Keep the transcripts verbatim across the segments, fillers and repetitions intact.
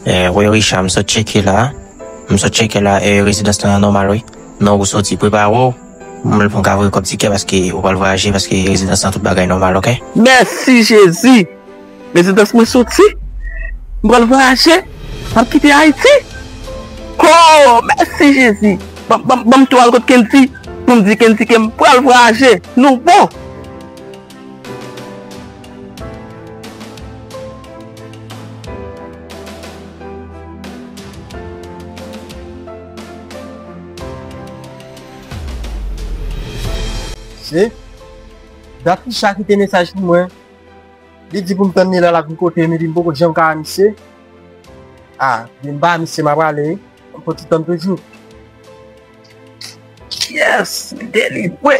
Eh, wi, Richard, m sot tcheke la. M sot tcheke la, eh, rezidans lan nòmal, wi. Non, ou soti, prepare w. M pral pran kave kòb tikè paske ou pral vwayaje, paske rezidans lan tout bagay nòmal, oke? Mèsi, Jezi! Rezidans mwen soti. M pral vwayaje. M ap kite Ayiti. Oh, mèsi, Jezi! Ban, ban, ban m tou al kot Kendy pou m di Kendy ke m pral vwayaje. Nou bon! Se dat Richard kite mesaj pou mwen. Li di pou m tann li la, l ap vin kote m, epi m poko janm ka wè misye. A, m pa wè misye, m ap rale wi. M fò ti tann toujou. Yes, m delivre.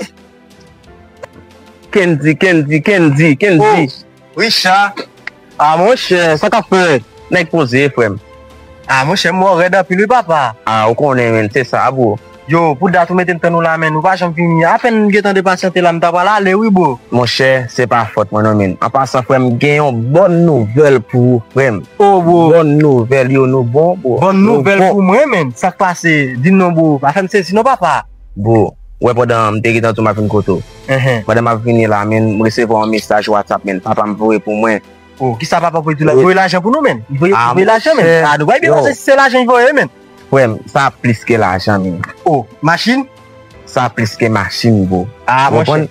Kendy, Kendy, Kendy, Kendy. Oh, Richard. A, monchè, sa k ap fèt? Nèg poze, frè m. A, monchè, m wè w rèd anpil wi, papa. A, ou konnen, menn, se sa, bro. Yo, pou dat ou mete m tann ou la, menn, ou pa janm vini. Apèn m gentan depasyante la, m ta pral ale wi, bro. Monchè, se pa fòt mwen non, menn. An pasan, frè m, gen yon bòn nouvèl pou ou, frè m. Oh, bro. Bòn nouvèl, yo, nou bon, bro. Bòn nouvèl pou mwen, menn. Sa k pase? Di m non, bro. Pa fè m sezi non, papa. Bro, ou wè pandan m te gentan di w m ap vin kote w. Enhen. Pandan m ap vini la, menn, m resevwa yon mesaj WhatsApp, menn. Papa m voye pou mwen. Oh, kisa papa voye tou la? Voye lajan pou nou, menn. Li voye, voye lajan, menn. A, nou pral byen pase si se lajan li voye, menn. Frè m, sa plis ke lajan, menn. Oh, machin? Sa plis ke machin, bro. A, monchè.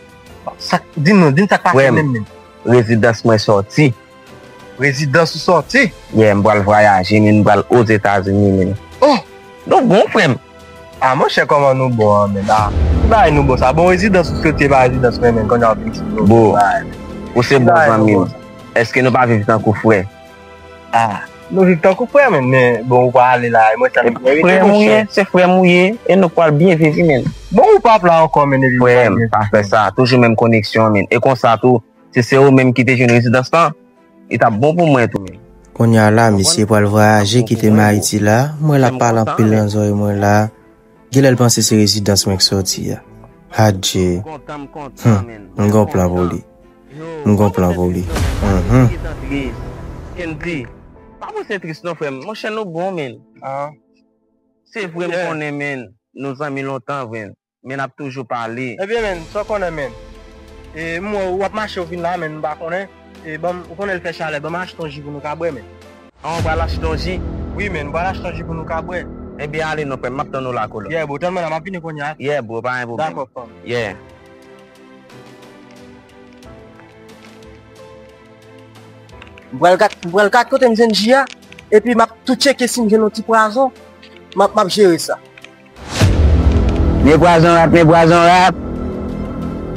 Sa, di m non, di m sa k pase menm, menn. Rezidans mwen sòti. Rezidans ou sòti? Yeah, m pral vwayaje, menn, m pral Ozetazini, menn. Oh! Nou bon, frè m. A, monchè, kòman nou bon an, menn? A, ki bagay nou bon sa? Bon, rezidans ou sòti, e pa rezidans mwen, menn, kounye a w vin di nou bon bagay. Ou se bon zanmi m. Èske nou pa viv tankou frè? A, nou viv tankou frè, menn, men bon, ou pral ale la, e mwen sèl ki merite, monchè. Frè m ou ye, se frè m ou ye, e nou pral byen viv wi, menn. Bon, ou p ap la ankò, menn, epi nou pral byen viv. Frè m, pa fè sa, toujou menm koneksyon an, menn. E konsa tou, si se ou menm ki te jwenn rezidans lan, li t ap bon pou mwen tou, menn. Kounye a la, misye pral vwayaje kite m Ayiti la, mwen l ap pale anpil nan zòrèy mwen la. Genlè l panse se rezidans mwen k sòti a. Adje. Hum, m gon plan pou li. M gon plan pou li. Mhm. Kendy, pa pouse tris non, frè m. Monchè, nou bon, menn. Se vre m konnen, menn. Nou zanmi lontan, menn. Men n ap toujou pale. Ebyen, menn, sa w konnen, menn. E, m wè w ap mache, w vin la, menn, m pa konnen. E, ban m, ou konnen l fè chalè, ban m achte yon ji pou nou ka bwè, menn. An, w pral achte yon ji? Wi, menn, m pral achte yon ji pou nou ka bwè. Ebyen, ale non, frè m, m ap tann ou la, kolo. Yeah, bro, tann mwen la, m ap vini kounye a. Yeah, bro, pa gen pwoblèm. Dakò, frè m. Yeah. M pral gad, m pral gad kote m jwenn ji a, epi m ap tou tcheke si m jwenn yon ti pwazon. M ap, m ap jere sa. Men pwazon rat, men pwazon rat.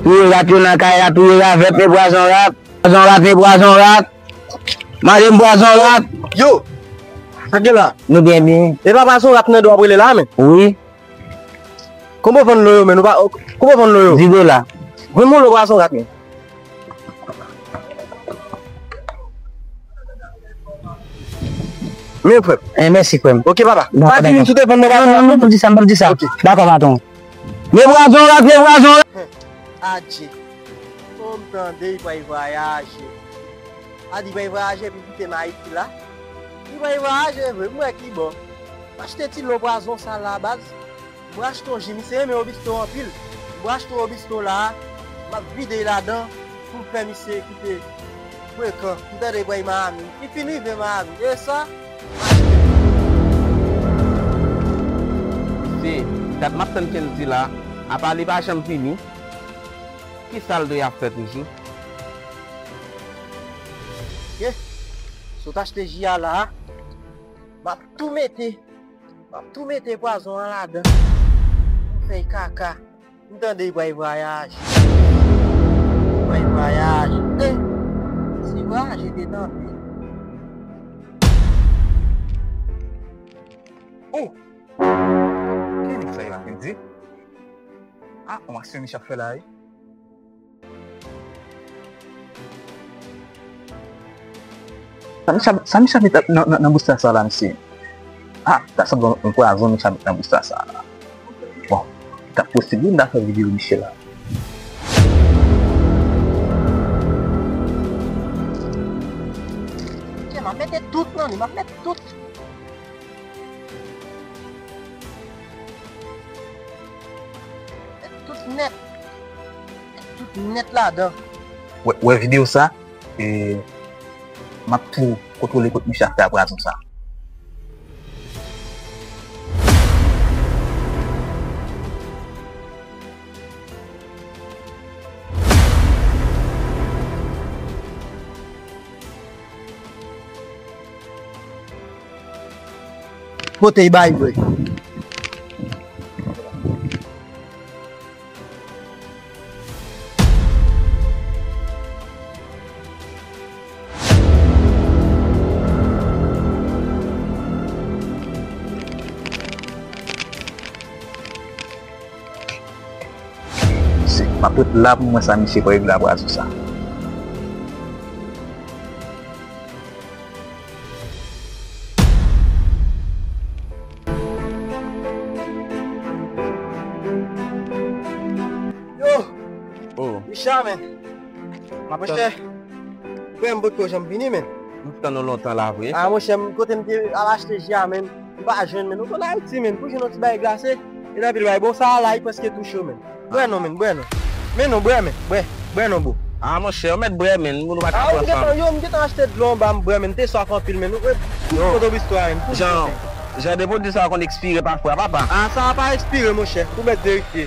Touye rat yo nan kay la, touye ravèt, men pwazon rat. Pwazon rat, men pwazon rat. Mande m pwazon rat. Yo! Sa k gen la? Nou byen, byen. E pa pwazon rat nan do w ap rele la, menn? Wi. Konbyen w vann lo yo, menn? Ou pa, konbyen w vann lo yo? Dis dola. Vann m yon lo pwazon rat, menn. Men frè m. Eh, mèsi, frè m. Oke, papa. Dakò, pa di m dakò. Si w te vann mwen pwazon rat, non, non, non, m p ap di sa, m p ap di sa. Oke. Dakò, patwon. Men pwazon rat, men pwazon rat. Adje. O, m tande li pral vwayaje. A di pral vwayaje epi kite m Ayiti la. Li pral vwayaje vre, m wè ki bò. M achte ti lo pwazon sa la, baz. M pral achte yon ji, misye renmen Robusto anpil. M pral achte Robusto la, m ap vide l ladan pou m fè misye kite frekan. M tande l pral Miami. Li fin rive Miami. E sa, m achte. Se dat m ap tann Kendy la, apa li pa janm vini. Kisa l dwe ap fè toujou? Ye, sot achte ji a la, m ap tou mete, m ap tou mete pwazon an ladan. Fè l kaka. M tande l pral vwayaje. L pral vwayaje. Eh, si vwayaje te tante. Oh! Ki nèg sa yo ap di? Ah, on aksyon misye ap fè la, wi. Sa misye, sa misye met nan, nan, nan bousta sa la, mesye? Ah, ta sanble yon pwazon misye met nan bousta sa la. Bon, ta posib wi m ta fè videyo misye la. Ok, m ap mete tout nan li, m ap mete tout. Tout nèt. Tout nèt ladan. Wè, wè videyo sa, e, m ap tou kontwole kot misye ap fè aprazon sa. Pote y bay mwen. Se, m ap ret la pou m wè sa misye pral regle apre sa. Yo! Oh. Richard, men. M ap tann. Monchè, frè m potko janm vini, men. M tann ou lontan la vre. Ah, monchè, m, kote m te al achte ji a, men. M pa jwenn, men. Ou konn Ayiti, men. Pou jwenn yon ti bagay glase, e nan vil bay. Bon, sa a la, li prèske tou cho, men. Bwè non, men, bwè non. Men non, bwè, men, bwè, bwè non, bro. Ah, monchè, ou mèt bwè, men, moun ou pa ka pran sa. Yo, m gentan achte dlo anba, m bwè, men, te swaf anpil, men. Ou, ou, yo, kote w bistwa, men, pou jan, jan de pwodui sa a konn ekspire pafwa, papa. Ah, sa a pa ekspire, monchè, ou mèt verifye.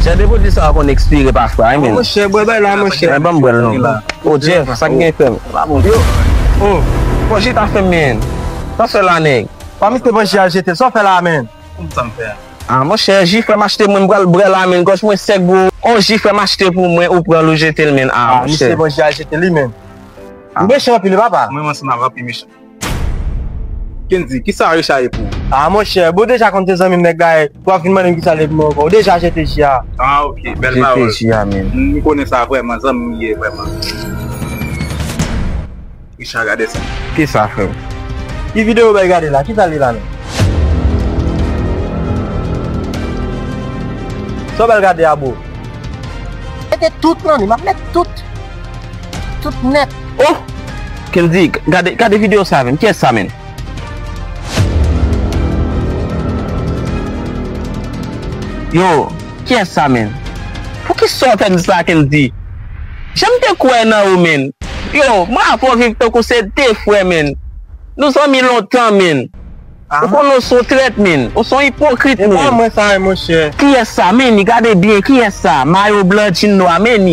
Jan de pwodui sa a konn ekspire pafwa, wi, men. Monchè, bwè, bay la, monchè. Ban m bwè l non. Oh, Jeff, sa k gen, frè m? Yo. Oh, fò jita fè m, men. Sa fè la, nèg? Pa misye pran ji a jete, sa w fè la, men? Kòman sa m fè a? Ah, monchè, ji frè m achte mwen, m pral bwè la, men. Gòj mwen sèk, bro. On ji frè m achte pou mwen, ou pran l, ou jete l, men. Ah, monchè. Misye pran ji a jete li, men. Ou mechan anpil, wi, papa. Mwen, mwen ansanm avè w pi mechan. Kendy, kisa Richard ye pou ou? Ah, monchè, bon, deja konn se zanmi m nèg la ye. W ap vin mande m kisa l ye pou mwen ankò. Ou deja jete ji a. Ah, ok, bèl pawòl. Jete ji a, men. M konnen sa vrèman, zanmi m ye vrèman. Richard, gade sa. Kisa, frè m? Ki videyo w bay gade la? Kisa l ye la menm? Sa w bay gade a, bro? Mete tout nan li, m ap met tout. Tout nèt. Oh! Kendy, gade, gade videyo sa menm. Kiyès sa menm? Yo, kiyès sa menm? Poukisa w fè m sa, Kendy? Jan m te kwè nan ou, menn. Yo, mwen avè w viv tankou se de frè, menn. Nou zanmi lontan, menn. Ou konnen w se yon trèt, menn. Ou se yon ipokrit, menn. E pa mwen sa, monchè. Kiyès sa, menn? Gade byen, kiyès sa? Mayo blan, djin nwa, menn.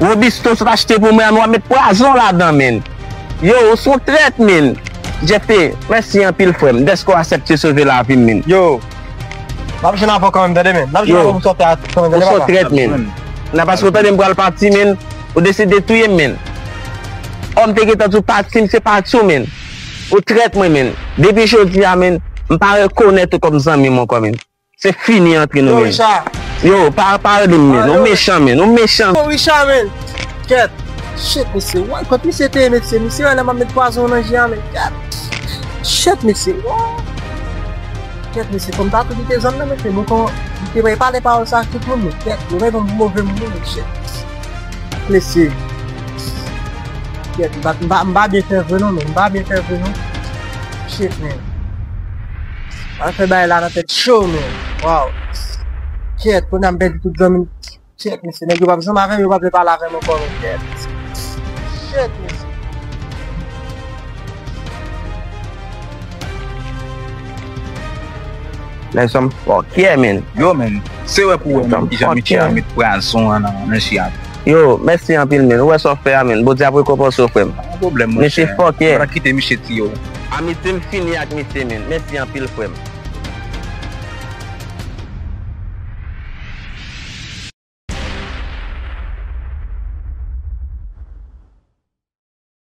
Robisto sot achte pou mwen an, nou ap met pwazon ladan, menn. Yo, ou se yon trèt, menn. Jeff T, mèsi anpil, frè m, dèske w aksepte sove lavi m, menn. Yo, m ap jwenn avè w kanmenm, tande, menn. M ap jwenn avè w pou sa w fè a kanmenm, tande, papa. Ou se yon trèt, menn. Nan paske w tande m pral pati, menn, ou deside touye m, menn. Ò, m te gentan di w pati m, se pati w, menn. Ou trèt mwen, menn. Depi jodi a, menn, m pa rekonèt ou kòm zanmi m ankò, menn. Se fini antre nou, menn. Yo, Richard. Yo, pa, pa rele m, menn. Ou mechan, menn. Ou mechan. Yo, Richard, menn. Kèt. Shit, mesye. Wè, kòt misye te ye, mesye. Misye wè lè m ap met pwazon nan ji a, menn. Kèt. Shit, mesye. Wè. Kèt, mesye. Fò m ta tou kite zòn nan, mesye. Mwen kon, li te bay pale pawòl sa ak tout moun, menn. Kèt. Yo bay ban m move moun, menn. Shit. Mesye. Kèt, m pa, m pa, m pa byen fè vre non, men. M pa byen fè vre non. Shit, men. Al fè bagay la nan tèt cho, men. Waw. Kèt, kounye a m pèdi tout zanmi m. Kèt, mesye, nèg yo p ap janm avè m, yo p ap vle pale avè m ankò, men. Kèt. Shit, mesye. Nèg sa m fòkè, menn. Yo, menn, se wè pou wè menm kijan misye a met pwazon an nan, nan ji a. Yo, mèsi anpil, menn. Ou wè sa w fè a, menn. Bondye ap rekonpanse w, frè m. Pa gen pwoblèm, monchè. Mesye fòkè. Ou pa kite misye tiye w. Amiti m fini ak misye, menn. Mèsi anpil, frè m.